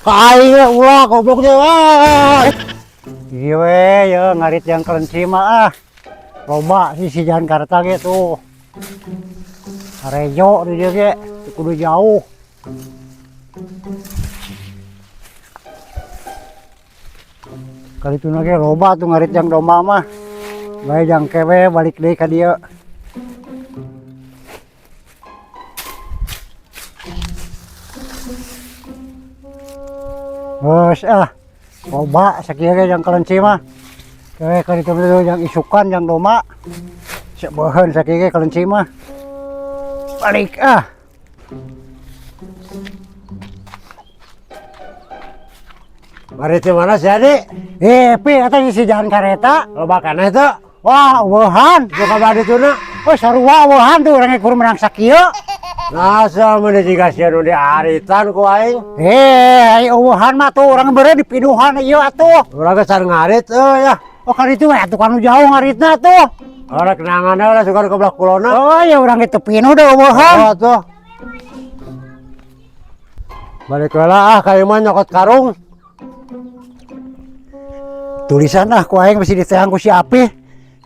Ka aing we ulah goblok teh. Wah. Iya we, ya ngarit yang kelenci mah ah. Loba sih si jalan kareta ge tuh. Harejo di dieu ge, kudu jauh. Kali itu ge loba tuh ngarit yang domba mah. Bae jang kewe balik deui ka dieu. Geus ah, loba sakieu ge jang kelenci mah. Kewe kali itu jang isukan jang domba. Sebeuheun sakieu ge kelenci mah. Balik ah. Bari di mana sih Adi? Pi, eta si jalan kareta. Loba keneh teu? Wah, eueuhan. Suka badi tuna. Oh, sarua eueuhan tuh urang kur menang sakieu. Nah, sama meuni jiga sia nu diaritan ku aing. Ai eueuhan mah tuh urang beureum dipinuhan ieu atuh. Urang ge can ngarit euy ya. Oh, kan itu we atuh kanu jauh ngaritna tuh. Ora kenangan lah suka ke belah kulona. Oh, ya urang ge teu pinuh da eueuhan. Oh, tuh. Balik heula ah ka ieu mah nyokot karung. Tulisan ah ku aing bisi diteang ku si Apih.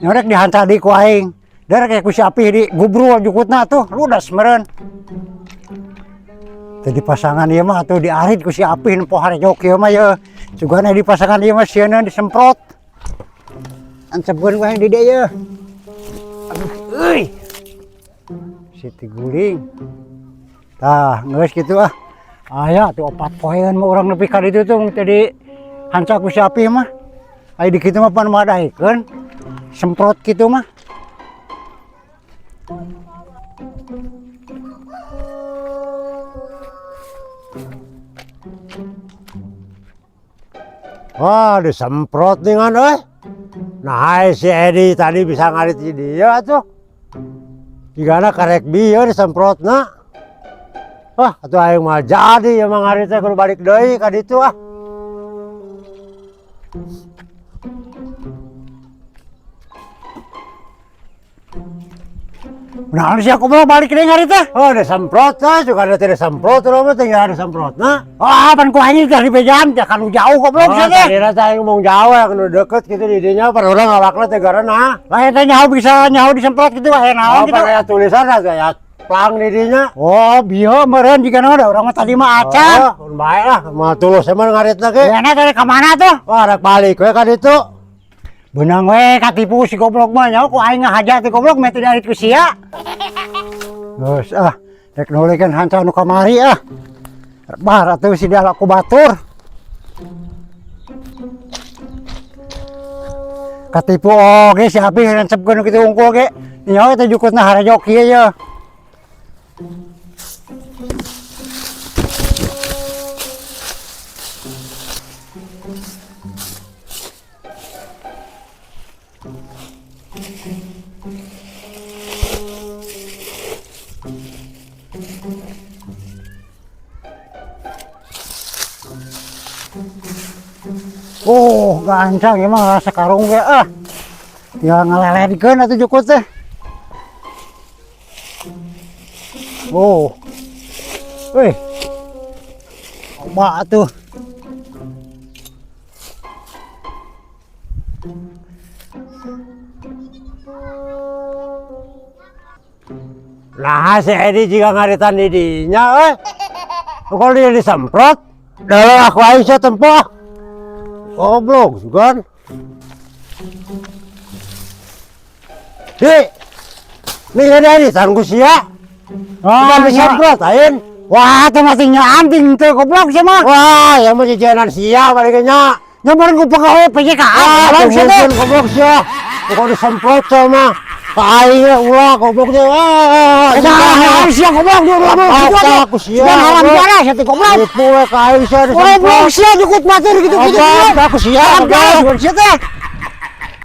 Nyorek dihantar di ku aing. Derek ku si Apih di gubrul jukutna tuh ludas meureun. Tadi pasangan ieu mah atuh diarit ku si Apih nempo harejo kieu mah ye. Sugana di pasangan ieu mah sieuna disemprot. Ancepkeun ku aing di dieu ye. Aduh euy. Siti guling. Tah geus kitu ah. Aya tuh opat poeun mah urang nepi ka ditu tuh tadi hanca ku si Apih mah. Ai di kitu mah pan madaikeun semprot kitu mah. Wah, disemprot dengan euy. Nah, hai si Edi tadi bisa ngarit di dia atuh. Jigana karek bieu disemprotna. Wah, atuh aing mah jadi emang ngarit teh kudu balik deui ka ditu ah. Nah, si aku mau balik deui ngarit teh. Oh, disemprot teh, juga ada tidak semprot urang mah tinggal disemprotna. Wah, pan ku aing teh dibejaan teh kan jauh goblok Oh, sia teh. tadi teh aing mau jauh ya, kudu deket gitu di dinya par urang awakna teh garana. Lah eta nyaho bisa nyaho disemprot gitu aya naon Oh, gitu. pan aya tulisan atuh aya plang di dinya. Oh, bieu meureun jiga naon da urang mah tadi mah acan. Oh, mun bae lah, mah tulus emang ngaritna ge. Ya tadi ka mana tuh? Wah, rek balik we ka ditu. Beunang we katipu si goblok mah nyaho ku aing ngahaja teh goblok meh teu diarit ku sia. Geus ah, rek nulikeun hanca nu kamari ah. Bar atuh si dialak ku batur. Katipu oge si Apih rancepkeun kitu unggul ge. Nyaho teh jukutna harejo kieu ye. Oh, gancang emang rasa karung ge ah. Ya ngaleledkeun atuh jukut teh. Oh. Wih. Loba atuh. Nah, si Edi juga ngaritan di dinya euy. Kalau dia disemprot, dah aku aing sia tempoh. Goblok, sugan. Di. Nih ada di tanggu sia. Oh, Bukan iya. disemprot, aing. Wah, teh masih nyanting teh goblok sia mah. Wah, yang mah jajanan sia baliknya. Nyamperin ku pegawai PJKA, Ah, goblok sia teh. tungguin goblok sia. Bukan disemprot sama. Aing ulah goblok teh. Wah, Eta haram sia goblok dia ulah Ah, gitu atuh. aku sia, Sugan haram goblok. darah sia teh goblok. Tipu we ka aing sia disemprot. Goblok sia jukut batur gitu-gitu. Goblok, aku sia, Haram goblok. darah sia teh.